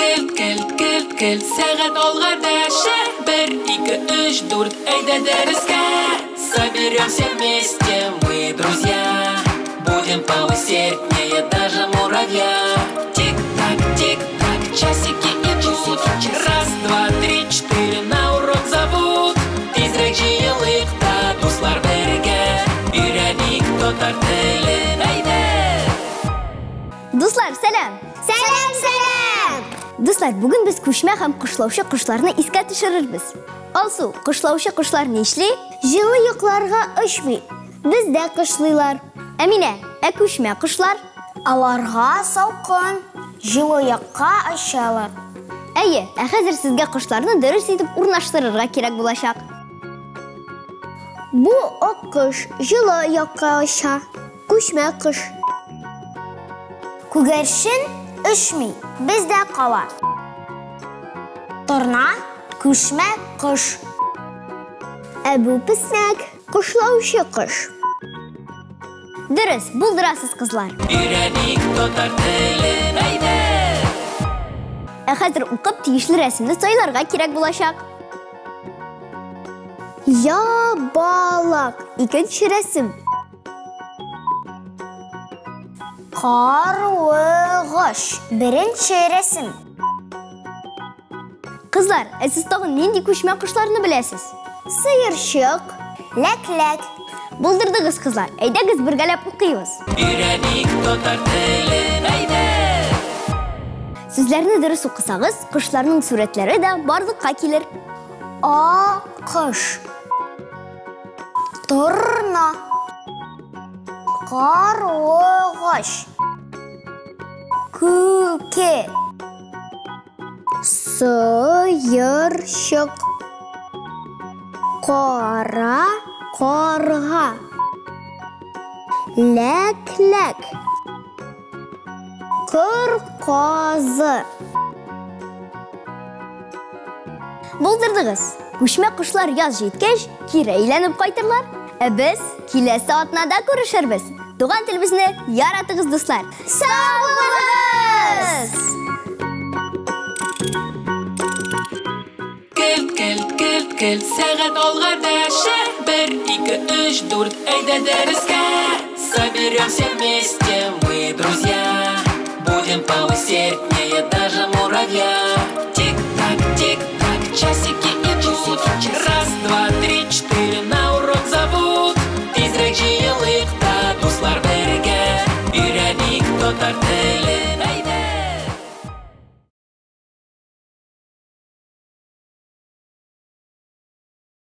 Келт, келт, келт, келт, сәгать алга дәшә. 1, 2, 3, 4, әйдә дәрескә. Соберемся вместе мы, друзья. Будем поусерднее даже муравья. Тик-так, тик-так, часики идут. 1, 2, 3, 4, на урок зовут. Тизрәк җыелыйк та, дуслар, бергә. Өйрәник татар телен, әйдә! Дуслар, сәлам! Сәлам, сәлам! Дуслар, бүген без күчмә һәм кышлаучы кошларны искә төшерербез. Алсу, кышлаучы кошлар нишли? Җылы якларга очмый, бездә кышлыйлар. Әминә, ә күчмә кошлар? Аларга салкын, җылы якка очалар. Әйе, ә хәзер сезгә кошларны дөрес итеп урнаштырырга кирәк булачак. Бу ак кош җылы якка оча, күчмә кош. Күгәрчен очмый, бездә кала. Торна күчмә кош. Ә бу песнәк кышлаучы кош. Дөрес, булдырасыз, кызлар. Өйрәник татар телен, әйдә! Ә хәзер укып тиешле рәсемне сайларга кирәк булачак. Ябалак, икенче рәсем. Карлыгач, беренче рәсем. Кызлар, ә сез тагын нинди күчмә кошларны беләсез? Сыерчык, ләкләк. Булдырдыгыз, кызлар. Әйдәгез бергәләп укыйбыз. Өйрәник татар телен, әйдә! Сүзләрне дөрес укысагыз, кошларның сурәтләре дә барлыкка килер. Акыш. Торна. Карлыгач. Күке. Сыерчык. Кара карга. Ләкләк. Кыр казы. Булдырдыгыз. Күчмә кошлар яз җиткәч, кире әйләнеп кайтырлар. Ә без киләсе атнада күрешербез. Туган телебезне яратыгыз, дуслар. Сау булыгыз! Келт, келт, келт, келт, сәгать алга дәшә. 1, 2, 3, 4, әйдә дәрескә. Соберемся вместе мы, друзья. Будем поусерднее даже муравья. Тик-так, тик-так, часики идут. 1, 2, 3, 4, на урок зовут. Тизрәк җыелыйк та, дуслар, бергә. Өйрәник татар телен.